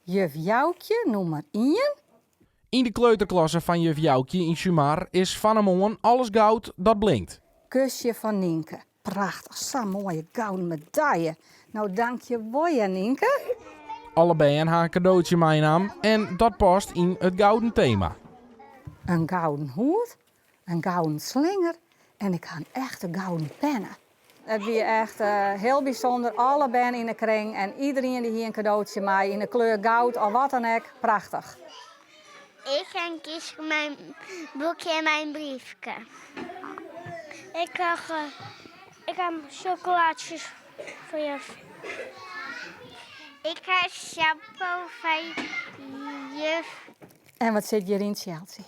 Juf Joukje nûmer ien. Yn de kleuterklasse fan juf Joukje yn Sumar is fan 'e moarn alles goud dat blinkt. Kusje fan Nynke. Prachtich, sa'n moaie gouden medaille. No dankjewol hear Nynke. Alle bern ha in kadootsje meinaam en dat past yn it gouden tema. In gouden hoed, in gouden slinger en ik ha in echte gouden penne. It wie echt hiel bysûnder, alle bern yn de kring en iderien dy hie in kadootsje mei yn de kleur goud of wat dan ek, prachtich. Ik ha in kistke mei boekje en mei in briefke. Ik ha ik ha sjokolaadsjes fan juf. Ik ha sjampo fan juf. En wat sit hjiryn, Chelsea?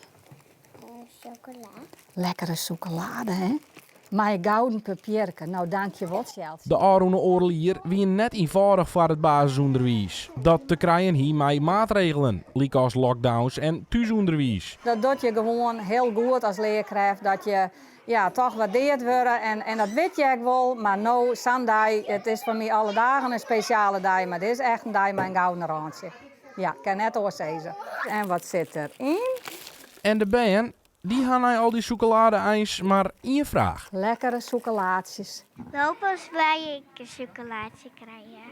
Chocola. Lekkere sûkelade, hè? Mei in gouden papierke. No, dankjewol, Chelsea. De ôfrûne oardel jier wie net ienfâldich foar it basisûnderwiis, dat te krijen hie mei maatregelen, lykas lockdowns en thúsûnderwiis. Dat docht je gewoan hiel goed as learkrêft, dat je ja, toch waardeard wurde en, en dat wit je ek wol, mar no, sa'n dei, it is foar my alle dagen in spesjale dei, mar dit is echt in dei mei in gouden rântsje. Ja, kin net oars sizze. En wat sit deryn? En de bern, dy ha nei al dy sûkelade eins mar ien fraach. Lekkere sûkelaatsjes. No pas wy ek in sûkelaatsje krije.